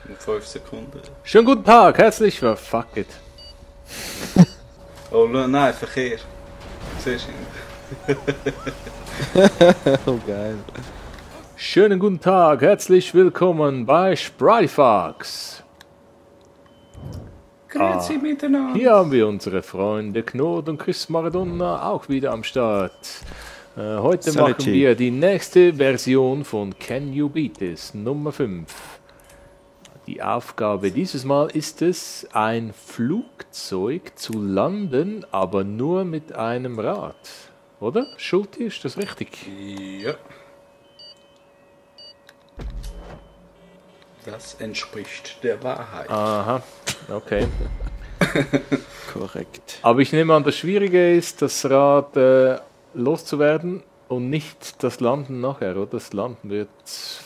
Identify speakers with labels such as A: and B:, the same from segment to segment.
A: In 5 Sekunden.
B: Schönen guten Tag, herzlich fuck it.
A: Oh nein, Verkehr. Siehst du?
C: Oh geil.
B: Schönen guten Tag, herzlich willkommen bei Sprityfox.
A: Grüezi miteinander.
B: Hier haben wir unsere Freunde Knot und Chris Maradona auch wieder am Start. Heute
C: Salutee.
B: machen wir die nächste Version von Can You Beat This, Nummer 5. Die Aufgabe dieses Mal ist es, ein Flugzeug zu landen, aber nur mit einem Rad. Oder? Schulti, ist das richtig?
A: Ja. Das entspricht der Wahrheit.
B: Aha, okay.
C: Korrekt.
B: Aber ich nehme an, das Schwierige ist, das Rad loszuwerden und nicht das Landen nachher, oder? Das Landen wird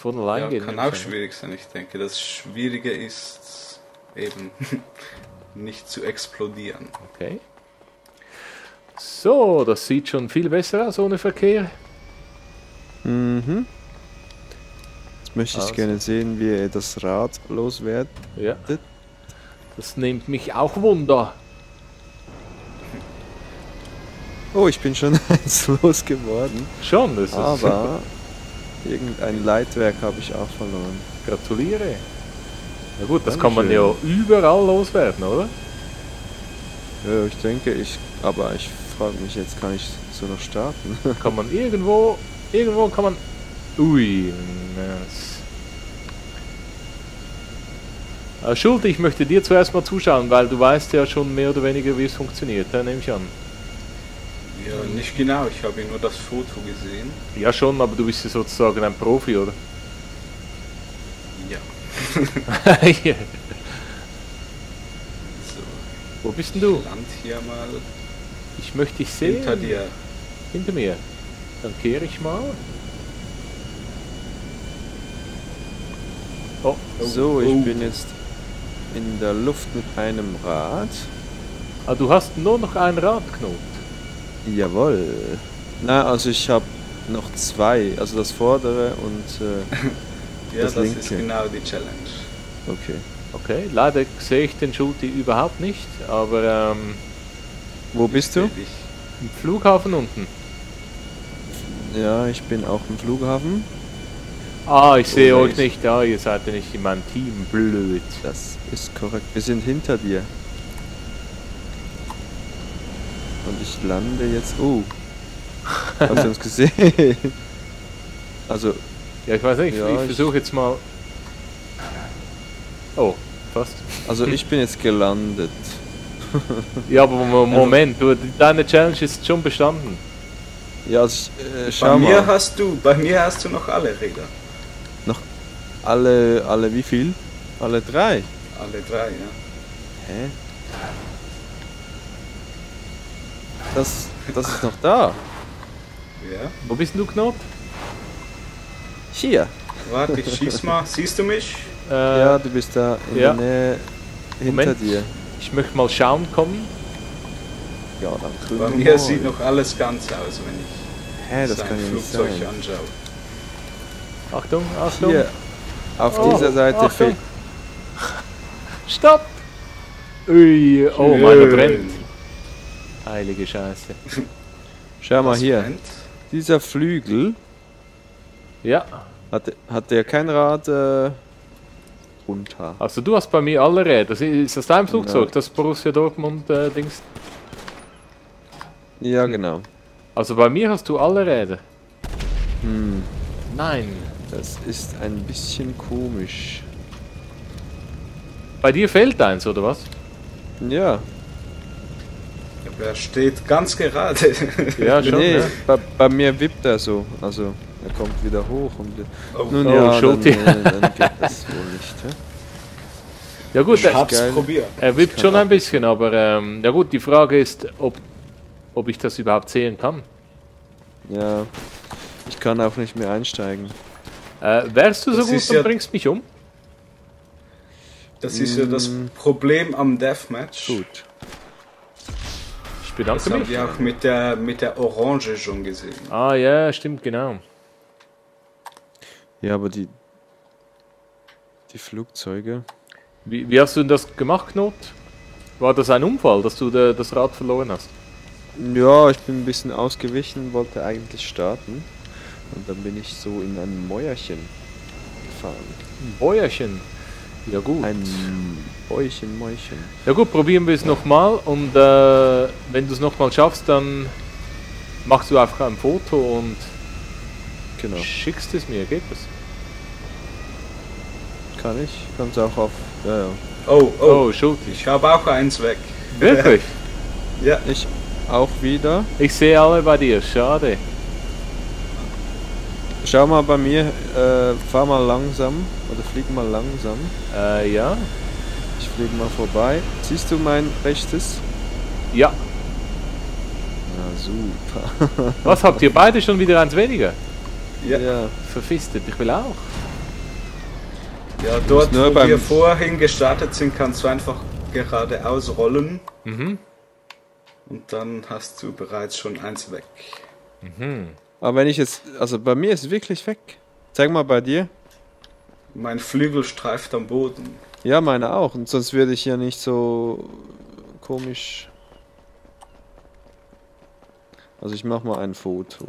B: von allein
A: Ja,
B: gehen.
A: kann auch schwierig sein, ich denke. Das Schwierige ist eben nicht zu explodieren.
B: Okay. So, das sieht schon viel besser aus ohne Verkehr.
C: Mhm. Jetzt möchte ich
B: Also.
C: gerne sehen, wie ihr das Rad loswerdet.
B: Ja. Das nimmt mich auch Wunder.
C: Oh, ich bin schon eins losgeworden.
B: Schon, das ist.
C: Aber irgendein Leitwerk habe ich auch verloren.
B: Gratuliere. Na gut, das kann man ja überall loswerden, oder?
C: Ja, ich denke, aber ich frage mich jetzt, kann ich so noch starten?
B: Kann man irgendwo kann man. Ui. Schulte, ich möchte dir zuerst mal zuschauen, weil du weißt ja schon mehr oder weniger, wie es funktioniert, nehme ich an.
A: Ja, nicht genau, ich habe nur das Foto gesehen.
B: Ja schon, aber du bist ja sozusagen ein Profi, oder?
A: Ja.
B: Ja.
A: So,
B: Wo bist denn du?
A: Land hier mal
B: Ich möchte dich sehen.
A: hinter dir.
B: Hinter mir. Dann kehre ich mal. Oh,
C: So, ich bin jetzt in der Luft mit einem Rad.
B: Ah, du hast nur noch ein Rad, Knot.
C: Jawohl. Na, also ich habe noch zwei, also das vordere und
A: Ja,
C: das
A: das
C: linke.
A: ist genau die Challenge.
C: Okay.
B: Okay, leider sehe ich den Schulti überhaupt nicht, aber
C: Wo bist du?
A: Ich,
B: im Flughafen unten.
C: Ja, ich bin auch im Flughafen.
B: Ah, ich sehe
C: Oder
B: euch
C: ich-
B: nicht. Ah, ihr seid ja nicht in meinem Team. Blöd.
C: Das ist korrekt. Wir sind hinter dir. Und ich lande jetzt. Oh. Habt ihr uns gesehen? Also,
B: Ja, ich weiß nicht,
C: Ja,
B: ich
C: ich-
B: versuche jetzt mal... Oh, fast.
C: ich bin jetzt gelandet.
B: Ja, aber Moment, deine Challenge ist schon bestanden.
C: Ja, also
A: bei
C: schau
A: mir
C: mal.
A: bei mir hast du noch alle Räder.
C: Noch alle wie viel? Alle drei?
A: Alle drei, ja.
C: Hä? Das ist noch da.
A: Ja.
B: Wo bist denn du, Knot?
C: Hier.
A: Warte, ich schieß mal. Siehst du mich?
C: Ja, du bist da in
B: ja.
C: der Nähe hinter
B: Moment.
C: dir.
B: Ich möchte mal schauen kommen.
C: Ja, dann
A: Bei
C: drüben
A: mir
C: mal.
A: sieht noch alles ganz aus, wenn ich
C: Hä, das
A: sein
C: kann ja nicht
A: Flugzeug
C: sein.
A: anschaue.
B: Achtung, Achtung.
C: Hier, auf
B: Oh,
C: dieser Seite
B: Achtung.
C: fehlt.
B: Stopp! Ui, oh,
A: Schön.
B: meiner brennt. Heilige Scheiße.
C: Schau mal
A: Was
C: hier.
A: brennt?
C: Dieser Flügel,
B: Ja,
C: hat der kein Rad runter.
B: also du hast bei mir alle Räder. Ist das dein Flugzeug,
C: Ja.
B: das Borussia Dortmund Dings?
C: Ja, genau.
B: Also bei mir hast du alle Räder.
C: Hm,
B: Nein.
C: das ist ein bisschen komisch.
B: Bei dir fehlt eins, oder was?
C: Ja,
A: Aber er steht ganz gerade.
B: Ja, schon.
C: nee,
B: Ja.
C: bei mir wippt er so. Also, er kommt wieder hoch und...
A: Oh,
C: Nun
B: Oh,
C: ja,
B: Schulti.
C: dann geht das wohl nicht. Hä?
B: Ja gut,
A: ich hab's
C: geil.
A: probiert.
B: er wippt schon ein bisschen, aber ja gut, die Frage ist, ob ich das überhaupt sehen kann.
C: Ja, ich kann auch nicht mehr einsteigen.
B: Wärst du so
A: Das
B: gut
A: ist
B: und
A: ja-
B: bringst mich um?
A: Das ist ja das Problem am Deathmatch.
C: Gut.
B: Ich
A: Das
B: bedanke
A: haben
B: mich.
A: wir auch mit der Orange schon gesehen.
B: Ah ja, stimmt, genau.
C: Ja, aber die... Die Flugzeuge.
B: Wie hast du denn das gemacht, Knot? War das ein Unfall, dass du das Rad verloren hast?
C: Ja, ich bin ein bisschen ausgewichen, wollte eigentlich starten. Und dann bin ich so in ein Mäuerchen gefahren.
B: Ein Bäuerchen. Ja gut.
C: Ein Mäuerchen.
B: Ja gut, probieren wir es nochmal und wenn du es nochmal schaffst, dann machst du einfach ein Foto und
C: Genau.
B: schickst es mir, geht das?
C: Kann ich. Kann's auch auf. Ja, ja.
A: Oh, oh,
B: Oh, Schulti.
A: ich habe auch eins weg.
B: Wirklich?
A: Ja,
C: Ich auch wieder.
B: Ich sehe alle bei dir, schade.
C: Schau mal bei mir, fahr mal langsam oder flieg mal langsam.
B: Ja.
C: Ich fliege mal vorbei. Siehst du mein rechtes?
B: Ja.
C: Ja, super.
B: Was, habt ihr beide schon wieder eins weniger?
A: ja.
C: Ja.
B: Verfistet, ich will auch.
A: Ja, dort,
C: nur
A: wo
C: beim-
A: wir vorhin gestartet sind, kannst du einfach geradeaus rollen
B: Mhm.
A: und dann hast du bereits schon eins weg.
C: Aber wenn ich jetzt, also bei mir ist es wirklich weg. Zeig mal bei dir.
A: Mein Flügel streift am Boden.
C: Ja, meine auch. Und sonst würde ich ja nicht so komisch. Also ich mach mal ein Foto.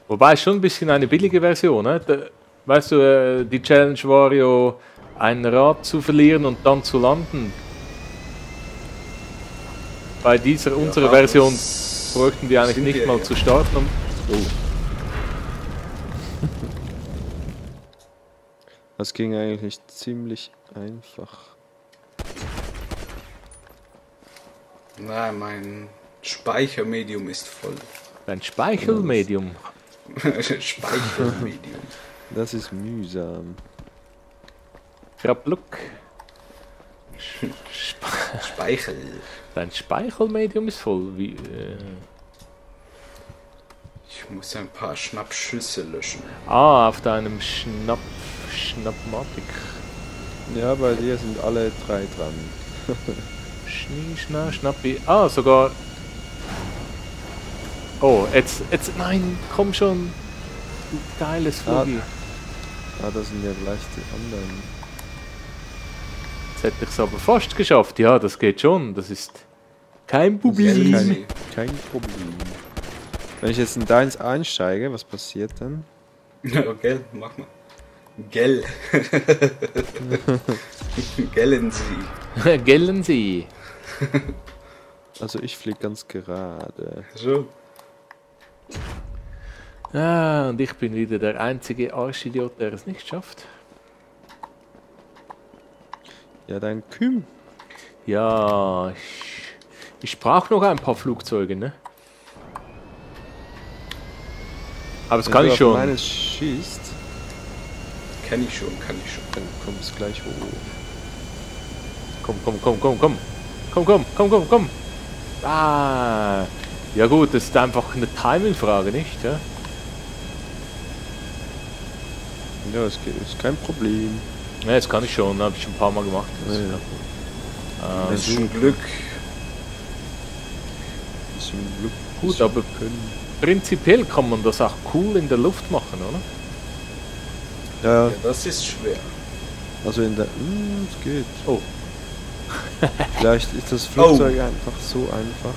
B: Wobei schon ein bisschen eine billige Version, ne? Weißt du, die Challenge war ja, ein Rad zu verlieren und dann zu landen. Bei unserer
A: Ja,
B: Version
A: das
B: bräuchten wir eigentlich
A: sind
B: nicht
A: wir
B: mal
A: ja.
B: zu starten. Oh.
C: Das ging eigentlich ziemlich einfach.
A: Nein, mein Speichermedium ist voll.
B: Ein Speichelmedium.
A: Speichermedium.
C: Das ist mühsam.
B: Krabluck.
A: Speichel.
B: Dein Speichelmedium ist voll.
A: Ich muss ein paar Schnappschüsse löschen.
B: Auf deinem Schnappmatik.
C: Ja, bei dir sind alle drei dran.
B: Schnappi. Sogar. Oh, jetzt, nein, komm schon. Du geiles Flugi.
C: Ah, das sind ja gleich die anderen.
B: Jetzt hätte ich es aber fast geschafft. Ja, das geht schon. Das ist kein Problem.
A: Easy.
C: Kein Problem. Wenn ich jetzt in deins einsteige, was passiert dann?
A: Okay, mach mal. Gell. Gellen Sie.
B: Gellen Sie.
C: Also ich fliege ganz gerade.
A: So.
B: Und ich bin wieder der einzige Arschidiot, der es nicht schafft.
C: Ja, dein Küm.
B: Ja, ich brauche noch ein paar Flugzeuge, ne? Aber das kann
C: Wenn
B: ich
C: du auf
B: schon.
C: meines schießt,
A: Kann ich schon.
C: dann kommt es gleich hoch.
B: Komm. Ja gut, das ist einfach eine Timing-Frage, nicht? Ja?
C: Ja, es ist kein Problem.
B: Ja, das kann ich schon, habe ich schon ein paar Mal gemacht. Das ist
C: Ja.
B: kein Problem.
A: Das ist schon Glück.
C: Bisschen Glück.
B: Gut, aber prinzipiell kann man das auch cool in der Luft machen, oder?
C: Ja,
A: Ja, das ist schwer.
C: also in der. Es geht.
B: Oh.
C: Vielleicht ist das Flugzeug einfach so einfach.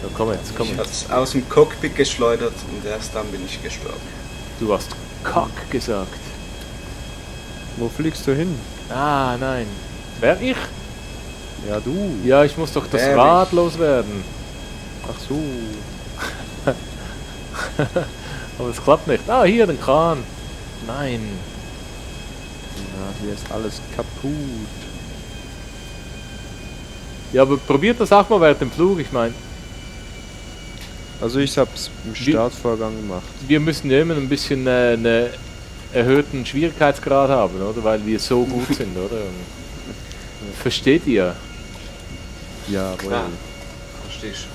B: So, komm jetzt.
A: Ich habe es aus dem Cockpit geschleudert und erst dann bin ich gestorben.
B: Du hast Kack gesagt.
C: Wo fliegst du hin?
B: Nein. Wer ich?
C: Ja, du.
B: Ja, ich muss doch das
A: Wer
B: Rad
A: ich?
B: loswerden.
C: Ach so.
B: Aber es klappt nicht. Hier den Kran. Nein.
C: Ja, hier ist alles kaputt.
B: Ja, aber probiert das auch mal während dem Flug. Ich meine,
C: Also ich hab's im Startvorgang gemacht.
B: wir müssen ja immer ein bisschen einen erhöhten Schwierigkeitsgrad haben, oder? Weil wir so gut sind, oder? Versteht ihr?
C: Ja, wohl.
A: Verstehst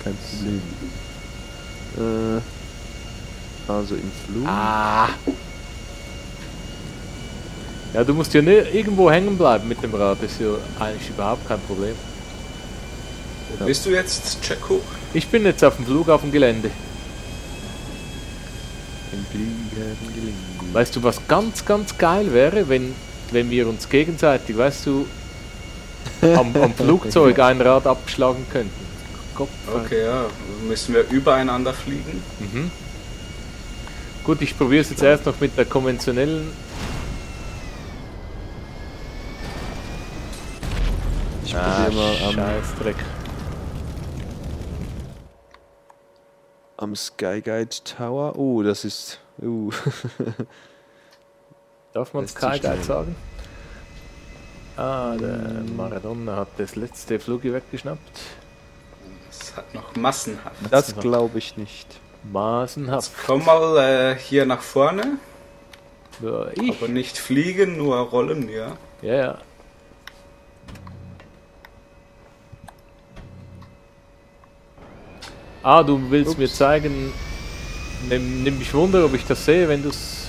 C: Kein Problem. Also im Flug.
B: Ja, du musst ja irgendwo hängen bleiben mit dem Rad. Das ist ja eigentlich überhaupt kein Problem.
A: Wo bist du jetzt, Jacko?
B: Ich bin jetzt auf dem Flughafengelände.
C: Im Fliegen gelingen.
B: Weißt du, was ganz, ganz geil wäre, wenn wir uns gegenseitig, weißt du, am Flugzeug ein Rad abschlagen könnten? Gott,
A: Okay, ja. Müssen wir übereinander fliegen?
B: Mhm. Gut, ich probiere es jetzt erst noch mit der konventionellen.
C: Ich probiere mal
B: Scheißdreck.
C: am Skyguide Tower. Oh, das ist...
B: Darf man
C: Das ist zu
B: Sky Guide
C: schnell.
B: sagen? Ah, der Maradona hat das letzte Flugi weggeschnappt.
A: Es hat noch massenhaft.
C: Das glaube ich nicht.
B: Maßenhaft.
A: Komm mal hier nach vorne,
B: Ja, ich?
A: aber nicht fliegen, nur rollen, ja.
B: Ja, ja. Ah, du willst mir zeigen, nimm mich Wunder, ob ich das sehe, wenn du es...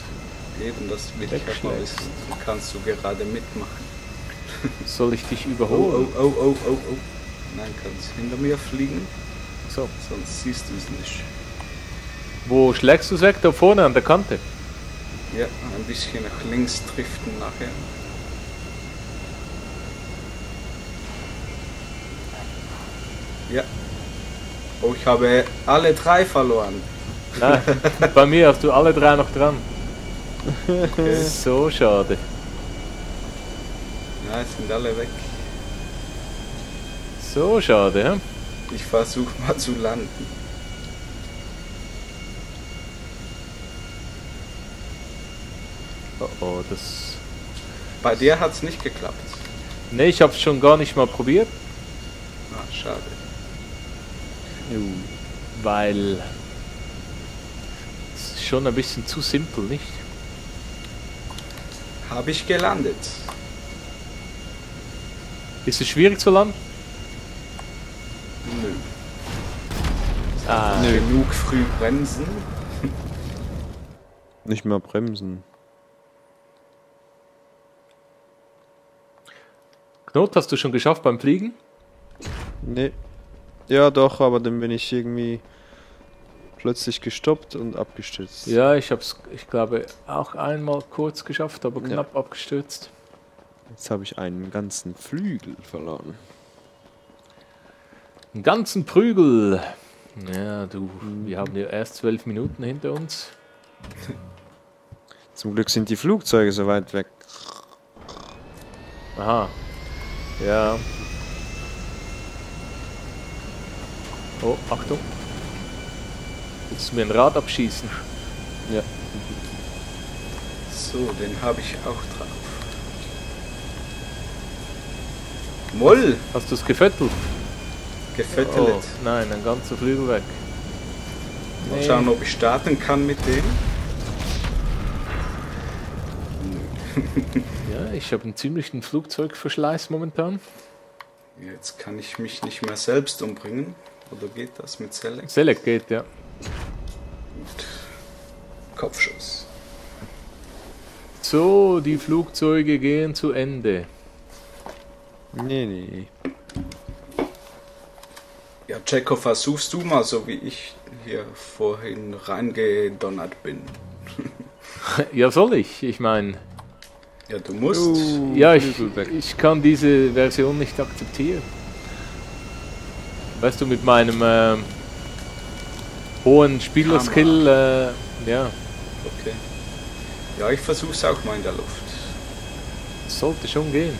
A: Eben, das will ich halt mal
B: Wegschlägst.
A: wissen. Kannst du gerade mitmachen?
B: Soll ich dich
A: Oh,
B: überholen?
A: oh, oh, oh, oh, oh. Nein, kannst hinter mir fliegen,
B: So.
A: sonst siehst du es nicht.
B: Wo schlägst du es weg? Da vorne an der Kante.
A: Ja, ein bisschen nach links driften nachher. Ja. Oh, ich habe alle 3 verloren.
B: Nein, bei mir hast du alle 3 noch dran.
A: Okay.
B: So schade.
A: Ja, jetzt sind alle weg.
B: So schade, hä?
A: Ich versuche mal zu landen.
B: Oh, oh, das...
A: Bei dir hat es nicht geklappt.
B: Ne, ich hab's schon gar nicht mal probiert,
A: Ah, schade.
B: weil... Es ist schon ein bisschen zu simpel, nicht?
A: Habe ich gelandet.
B: Ist es schwierig zu landen?
A: Nö.
B: Ah,
A: Genug früh bremsen.
C: Nicht mal bremsen.
B: Knot, hast du schon geschafft beim Fliegen?
C: Nee. Ja doch, aber dann bin ich irgendwie plötzlich gestoppt und abgestürzt.
B: Ja, ich glaube, auch einmal kurz geschafft, aber knapp abgestürzt.
C: Jetzt habe ich einen ganzen Flügel verloren.
B: Einen ganzen Prügel. Ja, du, wir haben ja erst 12 Minuten hinter uns.
C: Zum Glück sind die Flugzeuge so weit weg.
B: Aha. Ja. Oh, Achtung. Willst du mir ein Rad abschießen?
C: Ja.
A: So, den habe ich auch drauf. Moll!
B: Hast du es gefüttert?
A: Gefüttert.
B: Oh, nein, ein ganzer Flügel weg.
A: Mal schauen, ob ich starten kann mit dem.
B: Ja, ich habe einen ziemlichen Flugzeugverschleiß momentan.
A: Jetzt kann ich mich nicht mehr selbst umbringen. Oder geht das mit Select?
B: Select geht, ja.
A: Kopfschuss.
B: So, die Flugzeuge gehen zu Ende.
C: Nee.
A: Ja, Jacko, versuchst du mal, so wie ich hier vorhin reingedonnert bin.
B: Ja, soll ich? Ich meine,
A: Ja, du musst.
B: ja,
C: Flügel weg.
B: ich kann diese Version nicht akzeptieren. Weißt du, mit meinem hohen Spielerskill, ja,
A: Okay. Ja, ich versuch's auch mal in der Luft.
B: sollte schon gehen.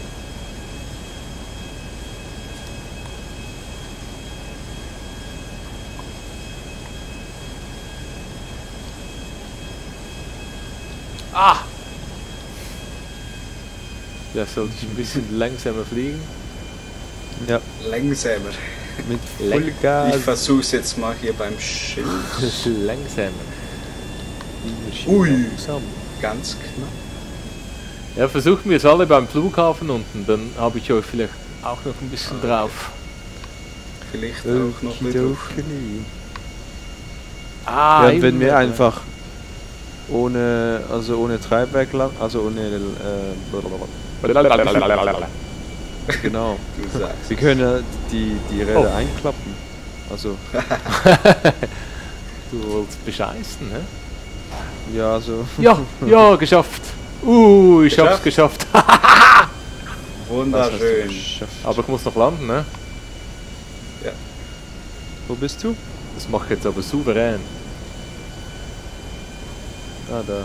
B: Ah! Ja, sollte ich ein bisschen langsamer fliegen.
C: Ja,
A: Langsamer.
C: mit
A: Ich
C: Vollgas.
A: versuch's jetzt mal hier beim Schild.
B: Langsamer.
A: Ui.
B: Langsam.
A: Ganz knapp.
B: Ja, versuchen wir es alle beim Flughafen unten, dann habe ich euch vielleicht auch noch ein bisschen drauf.
A: Vielleicht auch noch mit Luft.
C: Okidokili.
B: Ah,
C: Ja, wenn wir
B: immer.
C: einfach ohne Treibwerk landen, also ohne genau.
A: Du sagst.
C: Wir können ja die Räder einklappen. Also
B: Du wolltest bescheißen, hä?
C: Ja, so.
B: Ja, ja, geschafft. Ich hab's geschafft.
A: Wunderschön.
B: Aber ich muss noch landen, ne?
A: Ja.
C: Wo bist du?
B: Das mache ich jetzt aber souverän.
C: Ah, da.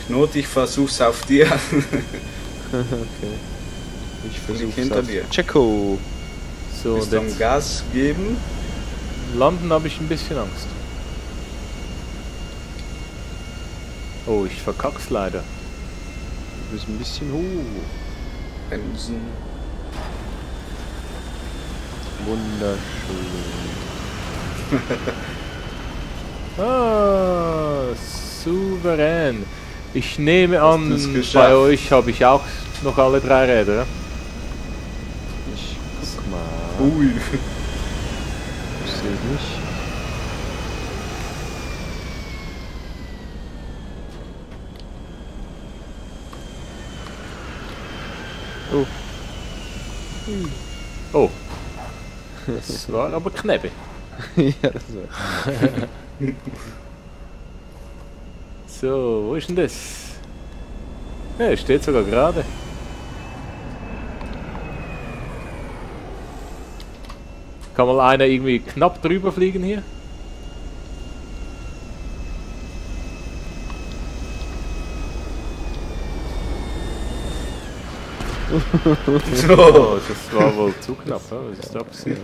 A: Knot, ich versuch's auf dir.
C: Okay. Ich versuche
A: hinter dir.
C: Checo.
B: So,
A: Bist
B: und
A: du am
B: jetzt
A: Gas geben?
B: landen habe ich ein bisschen Angst. Oh, ich verkack's leider.
C: Du bist ein bisschen hoch.
A: Bremsen.
C: Wunderschön.
B: Ah, souverän. Ich nehme an,
A: du's geschafft?
B: bei euch habe ich auch noch alle 3 Räder.
C: Ich guck mal.
A: Ui.
C: Ich sehe nicht. Oh.
B: Oh. Das war aber Knebbe.
C: Ja, das war.
B: So, wo ist denn das? Ja, es steht sogar gerade. Kann mal einer irgendwie knapp drüber fliegen hier? Oh, das war wohl zu knapp. Was ist da passiert?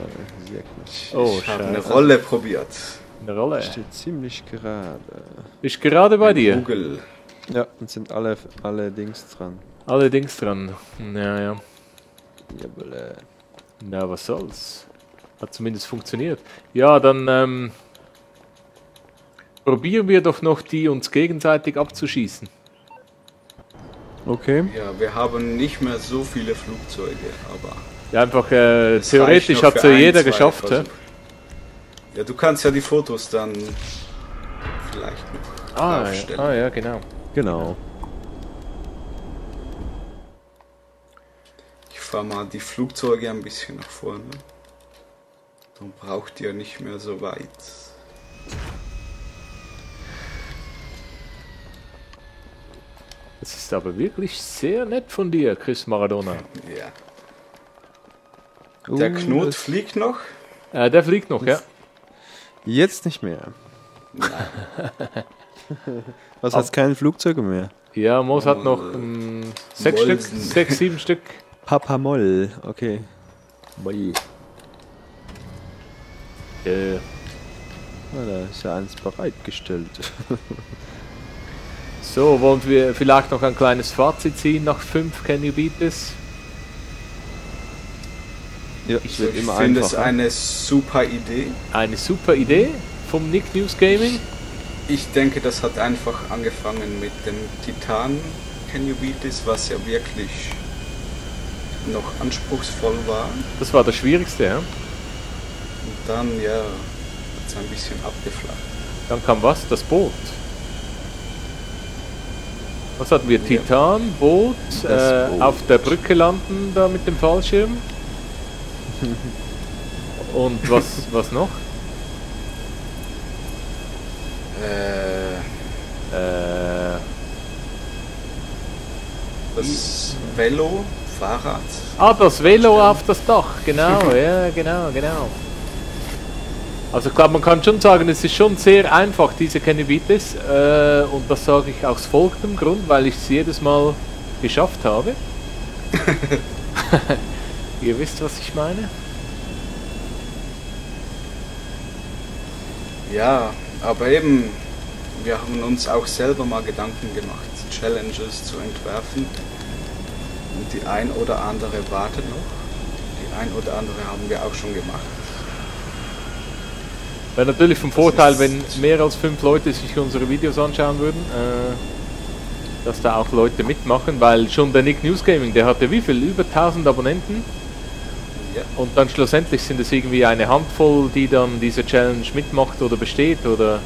C: Sehr gut.
B: Oh,
A: Ich habe eine
B: scheiße.
A: Rolle probiert.
B: Eine Rolle.
C: Steht ziemlich gerade.
B: Ist gerade bei dir.
A: Google.
C: Ja, und sind alle Dings dran.
B: Alle Dings dran. Ja, ja.
C: Jawohl.
B: Na, was soll's. Hat zumindest funktioniert. Ja, dann probieren wir doch noch, die uns gegenseitig abzuschießen.
C: Okay.
A: Ja, wir haben nicht mehr so viele Flugzeuge, aber
B: Ja, einfach
A: es
B: theoretisch
A: reicht noch
B: hat
A: für
B: ja
A: ein,
B: jeder
A: zwei
B: geschafft. Hä?
A: Versuche. Ja, du kannst ja die Fotos dann vielleicht noch draufstellen.
B: Ja, genau.
C: Genau.
A: Ich fahre mal die Flugzeuge ein bisschen nach vorne. Dann braucht ihr nicht mehr so weit.
B: Das ist aber wirklich sehr nett von dir, Chris Maradona.
A: Ja. Der Knot
C: das-
A: fliegt noch.
B: Der fliegt noch, ja.
C: Jetzt nicht mehr.
A: Nein.
C: Was hat keine Flugzeuge mehr?
B: Ja, Moos hat noch 6 Stück,
A: Molsen.
B: 6, 7 Stück.
C: Papa Moll, okay.
B: Moll.
C: Na, da ist ja eins bereitgestellt.
B: So, wollen wir vielleicht noch ein kleines Fazit ziehen nach 5 Can You Beat This?
C: Ja,
A: Ich
C: wird immer
A: finde es
C: einfacher.
A: eine super Idee.
B: Eine super Idee vom Nick News Gaming.
A: Ich denke, das hat einfach angefangen mit dem Titan Can You Beat This, was ja wirklich noch anspruchsvoll war.
B: Das war das Schwierigste, ja.
A: Und dann, ja, hat es ein bisschen abgeflacht.
B: Dann kam was? Das Boot. Was hatten wir? Titan, Boot,
C: Das Boot.
B: auf der Brücke landen da mit dem Fallschirm. Und was noch?
A: Das Velo, Fahrrad.
B: Das Velo auf das Dach, genau, ja, genau. Also ich glaube, man kann schon sagen, es ist schon sehr einfach, diese Can You Beat This. Und das sage ich aus folgendem Grund, weil ich es jedes Mal geschafft habe. Ihr wisst, was ich meine?
A: Ja, aber eben, wir haben uns auch selber mal Gedanken gemacht, Challenges zu entwerfen. Und die ein oder andere wartet noch. Die ein oder andere haben wir auch schon gemacht.
B: Wäre natürlich vom Vorteil,
A: ist-
B: wenn mehr als 5 Leute sich unsere Videos anschauen würden, dass da auch Leute mitmachen, weil schon der Nick News Gaming, der hatte wie viel? Über 1000 Abonnenten.
A: Ja,
B: Und dann schlussendlich sind es irgendwie eine Handvoll, die dann diese Challenge mitmacht oder besteht oder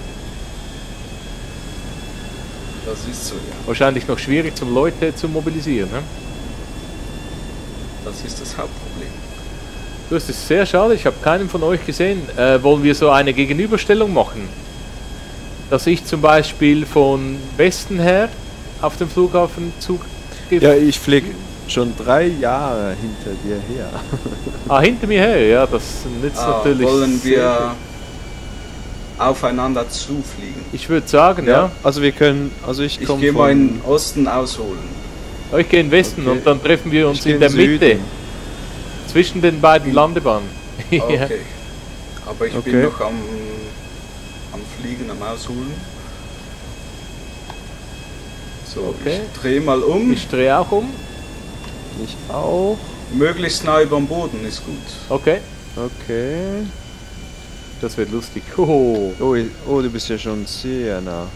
A: das ist so, ja.
B: wahrscheinlich noch schwierig zum Leute zu mobilisieren. Ne?
A: Das ist das Hauptproblem.
B: Das ist sehr schade, ich habe keinen von euch gesehen. Wollen wir so eine Gegenüberstellung machen? dass ich zum Beispiel von Westen her auf dem Flughafen
C: Ja, ich fliege schon 3 Jahre hinter dir her.
B: hinter mir her, ja, das nützt natürlich.
A: Wollen
B: sehr
A: wir aufeinander zufliegen?
B: viel. Ich würde sagen, ja.
C: Also wir können, also ich
A: Ich
C: komme
A: gehe mal
C: von
A: in den Osten ausholen.
B: Ich gehe in den Westen
C: Okay.
B: und dann treffen wir uns
C: Ich geh
B: in der
C: in den
B: Mitte.
C: Süden.
B: Zwischen den beiden Landebahnen. Ja.
A: Okay. Aber ich
C: Okay.
A: bin noch am Fliegen, am Ausholen. So,
B: Okay.
A: ich drehe mal um.
B: Ich drehe auch um.
C: Ich auch.
A: Möglichst nah über dem Boden ist gut.
B: Okay.
C: Okay.
B: Das wird lustig. Hoho.
C: Oh, du bist ja schon sehr nah.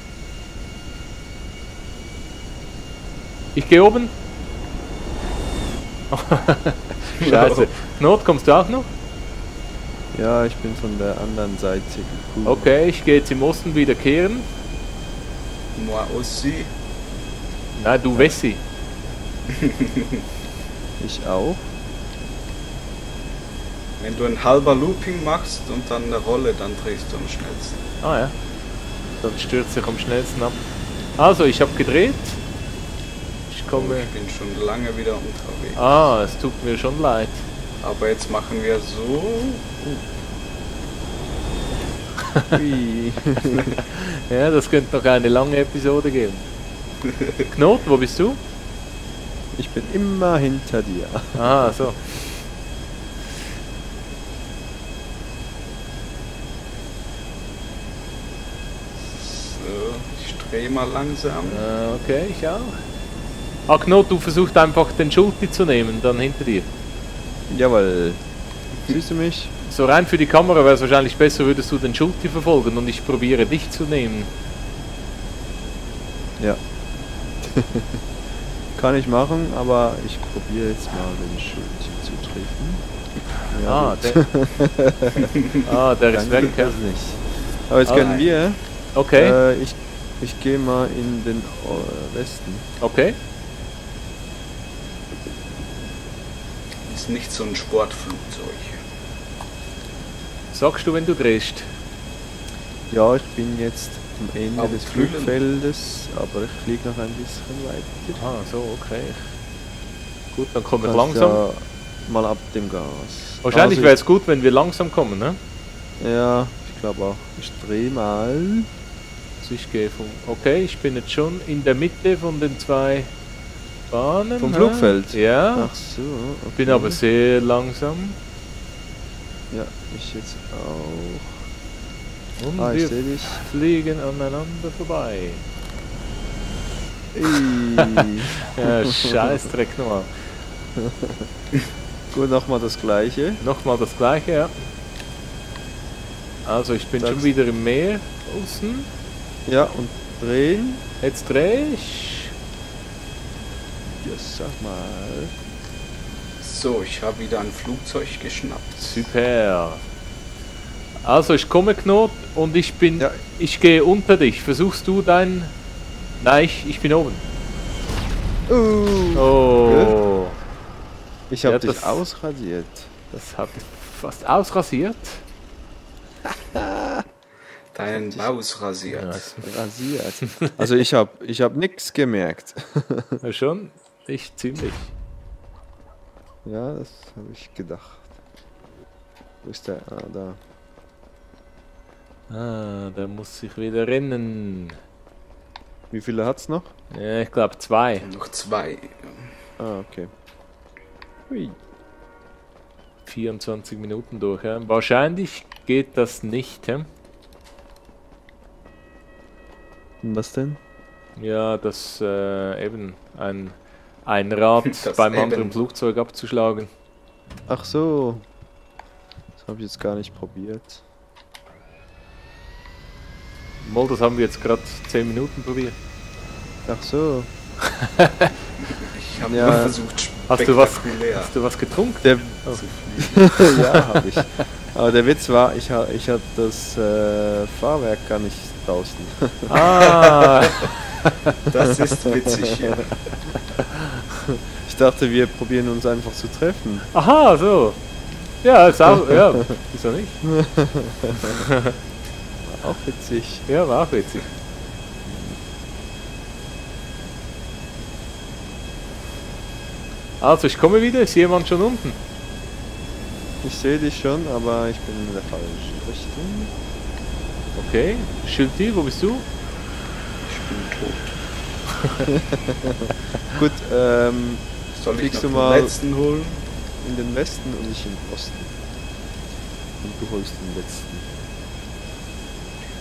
B: Ich gehe oben. Scheiße. Not, kommst du auch noch?
C: Ja, ich bin von der anderen Seite gekommen.
B: Okay, ich gehe jetzt im Osten wieder kehren.
A: Moi aussi.
B: Nein, du Wessi.
C: Ich auch.
A: Wenn du ein halber Looping machst und dann eine Rolle, dann drehst du am schnellsten.
B: Ah ja. Dann stürzt sich am schnellsten ab. Also, ich habe gedreht. Ich komme.
A: Ich bin schon lange wieder unterwegs.
B: Ah, es tut mir schon leid.
A: Aber jetzt machen wir so.
C: Ui.
B: Ja, das könnte noch eine lange Episode geben. Knot, wo bist du?
C: Ich bin immer hinter dir.
B: Ah, so.
A: So, ich drehe mal langsam.
B: Okay, ich auch. Ah, Knot, du versuchst einfach den Schulti zu nehmen, dann hinter dir.
C: Jawohl. Siehst du mich?
B: So rein für die Kamera wäre es wahrscheinlich besser, würdest du den Schulti verfolgen und ich probiere dich zu nehmen.
C: Ja. Kann ich machen, aber ich probiere jetzt mal den Schulti zu treffen. Ja,
B: Der ist weg. Ja.
C: das nicht. Aber jetzt
B: Ah,
C: können
A: nein.
C: wir.
B: Okay,
C: Ich gehe mal in den Westen.
B: okay.
A: Ist nicht so ein Sportflugzeug.
B: Sagst du, wenn du drehst?
C: Ja, ich bin jetzt am Ende
A: Am
C: des
A: Flügeln.
C: Flugfeldes, aber ich fliege noch ein bisschen weiter.
B: Ah, so, okay. Gut, dann komme ich
C: Kannst
B: langsam.
C: ja mal ab dem Gas.
B: Wahrscheinlich
C: Also
B: wäre es gut, wenn wir langsam kommen, ne?
C: Ja, ich glaube auch. Ich drehe mal.
B: Also ich gehe vom. Okay, ich bin jetzt schon in der Mitte von den zwei Bahnen.
C: Vom
B: ne?
C: Flugfeld?
B: Ja.
C: Ach so, okay.
B: Bin aber sehr langsam.
C: Ja, ich jetzt auch.
B: Und
C: Ah, ich
B: wir
C: sehe dich.
B: fliegen aneinander vorbei. Ja, Scheißdreck nochmal.
C: Gut, nochmal das gleiche.
B: Nochmal das gleiche, ja. Also ich bin
C: Das-
B: schon wieder im Meer außen.
C: Ja, und drehen.
B: Jetzt drehe ich.
C: Ja, sag mal.
A: So, ich habe wieder ein Flugzeug geschnappt.
B: Super. Also ich komme Knot und ich bin.
C: Ja.
B: Ich gehe unter dich. Versuchst du dein. Nein, ich bin oben. Oh.
C: Ich habe
B: Ja,
C: dich
B: das-
C: ausradiert.
B: Das hat fast ausrasiert.
A: Deinen Baus rasiert.
B: Ja, das
C: Rasiert. Also ich hab nichts gemerkt.
B: war schon. Ich ziemlich.
C: Ja, das habe ich gedacht. Wo ist der? Ah, da.
B: Ah, da muss ich wieder rennen.
C: Wie viele hat's noch?
B: Ja, ich glaube 2.
A: Noch 2.
C: Ah, okay. Hui.
B: 24 Minuten durch. Ja. Wahrscheinlich geht das nicht. Ja,
C: Was denn?
B: ja das eben ein Rad
A: Das
B: beim
A: eben.
B: anderen Flugzeug abzuschlagen.
C: Ach so. Das habe ich jetzt gar nicht probiert.
B: Mol, das haben wir jetzt gerade 10 Minuten probiert.
C: Ach so.
A: Ich habe
C: Ja.
A: nur versucht,
B: Hast du was,
A: spektakulär
B: hast du was getrunken?
C: Der,
B: Oh.
C: ja, habe ich. Aber der Witz war, ich hatte das Fahrwerk gar nicht draußen.
B: Ah,
A: Das ist witzig hier.
C: Ich dachte, wir probieren uns einfach zu treffen.
B: aha, so. Ja, ist auch, ja, wieso nicht?
C: Auch witzig.
B: Ja, war auch witzig. Also, ich komme wieder. Ist jemand schon unten?
C: Ich sehe dich schon, aber ich bin in der falschen Richtung.
B: Okay. Schilti, wo bist du?
A: Ich bin tot.
C: Gut,
A: Soll ich
C: fliegst
A: noch
C: du
A: den
C: mal
A: letzten holen?
C: in den Westen und ich in den Osten. Und du holst den letzten.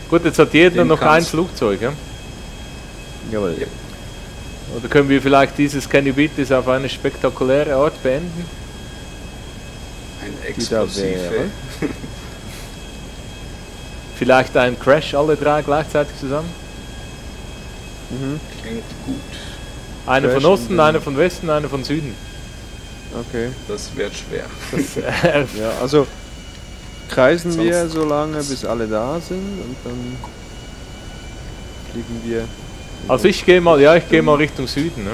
B: Gut, jetzt hat jeder
A: Den
B: noch ein
A: kannst-
B: Flugzeug, ja?
C: Jawohl.
A: Ja.
B: Oder können wir vielleicht dieses Can You Beat This auf eine spektakuläre Art beenden?
A: Ein
C: Die da
A: explosive.
C: wäre.
B: Vielleicht ein Crash, alle drei gleichzeitig zusammen?
C: Mhm.
A: Klingt gut.
B: Eine
C: Crash
B: von Osten,
C: und dann-
B: eine von Westen, eine von Süden.
C: Okay.
A: Das wird schwer.
B: Das,
C: Ja, also kreisen
A: Sonst-
C: wir so lange, bis alle da sind und dann fliegen wir. in
B: also ich gehe mal, ja, ich gehe mal Richtung Süden. Ne?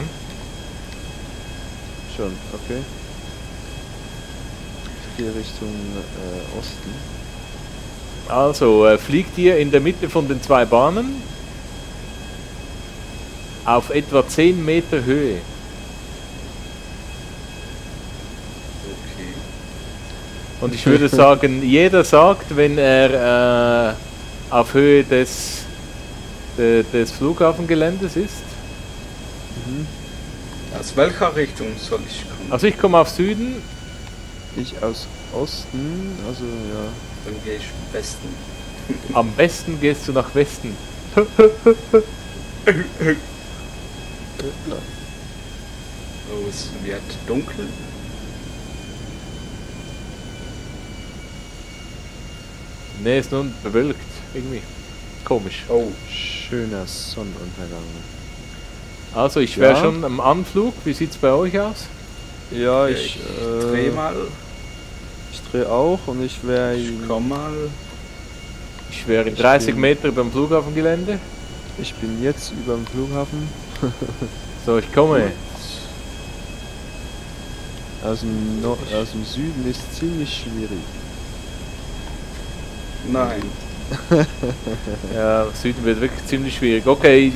C: Schon, okay. Ich gehe Richtung Osten.
B: Also fliegt ihr in der Mitte von den zwei Bahnen auf etwa 10 Meter Höhe.
A: Okay.
B: Und ich würde sagen, jeder sagt, wenn er auf Höhe des Flughafengeländes ist.
C: Mhm.
A: Aus welcher Richtung soll ich kommen?
B: Also ich komme auf Süden.
C: Ich aus Osten, also ja.
A: Dann gehe ich Westen.
B: Am besten gehst du nach Westen.
A: Oh, es wird dunkel.
B: Ne, ist nun bewölkt. Irgendwie. Komisch.
A: Oh,
C: Schöner Sonnenuntergang.
B: Also ich wäre
C: Ja.
B: schon am Anflug. Wie sieht's bei euch aus?
C: Ja,
A: ich dreh mal.
C: Ich drehe auch und ich wäre
A: Ich komm mal.
B: Ich wäre in
C: Ich
B: 30
C: bin-
B: Meter beim Flughafengelände.
C: ich bin jetzt über dem Flughafen.
B: So, ich komme.
C: Aus dem Süden ist ziemlich schwierig.
A: Nein.
B: Ja, Süden wird wirklich ziemlich schwierig. Okay,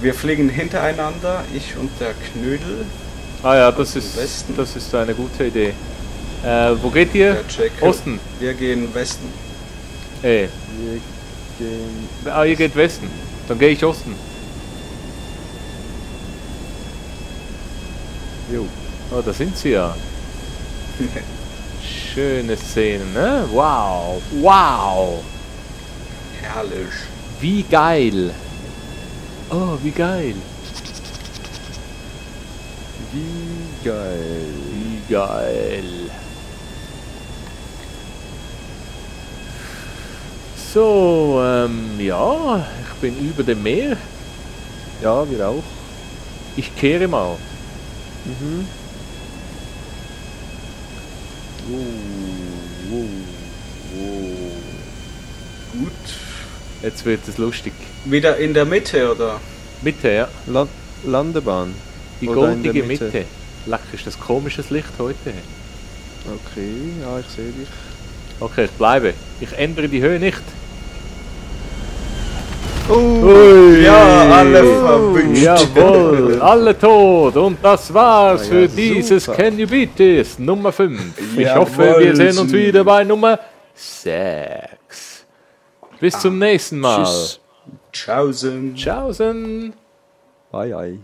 A: Wir fliegen hintereinander, ich und der Knödel.
B: ja,
A: Aus dem
B: das
A: Westen.
B: ist eine gute Idee. Wo geht ihr?
A: Der Jack.
B: Osten.
A: Wir gehen Westen.
B: Wir
C: gehen.
B: ihr geht Westen. Dann gehe ich Osten.
C: Jo.
B: Oh, da sind sie ja. Schöne Szenen, ne? Wow. Wow.
A: Herrlich.
B: Wie geil. Oh, wie geil.
C: Wie geil.
B: Wie geil. So, ja, ich bin über dem Meer.
C: Ja, wir auch.
B: Ich kehre mal.
C: Mhm.
A: Gut.
B: Jetzt wird es lustig.
A: Wieder in der Mitte, oder?
B: Mitte, ja.
C: Landebahn.
B: Die
C: Oder in der
B: goldige
C: Mitte.
B: Mitte. Lack, ist das komisches Licht heute.
C: Okay, ja, ich sehe dich.
B: Okay, ich bleibe. Ich ändere die Höhe nicht.
C: Ui.
A: Ja, alle verwünscht.
B: Jawohl, alle tot. Und das war's
C: Ja,
B: für
C: ja,
B: dieses
C: super.
B: Can You Beat This Nummer 5. Ich
A: Jawohl,
B: hoffe, wir sehen uns
A: super.
B: wieder bei Nummer 6. Bis zum nächsten Mal.
C: Tschüss.
A: Tschaußen.
B: Tschaußen.
C: Bye, bye.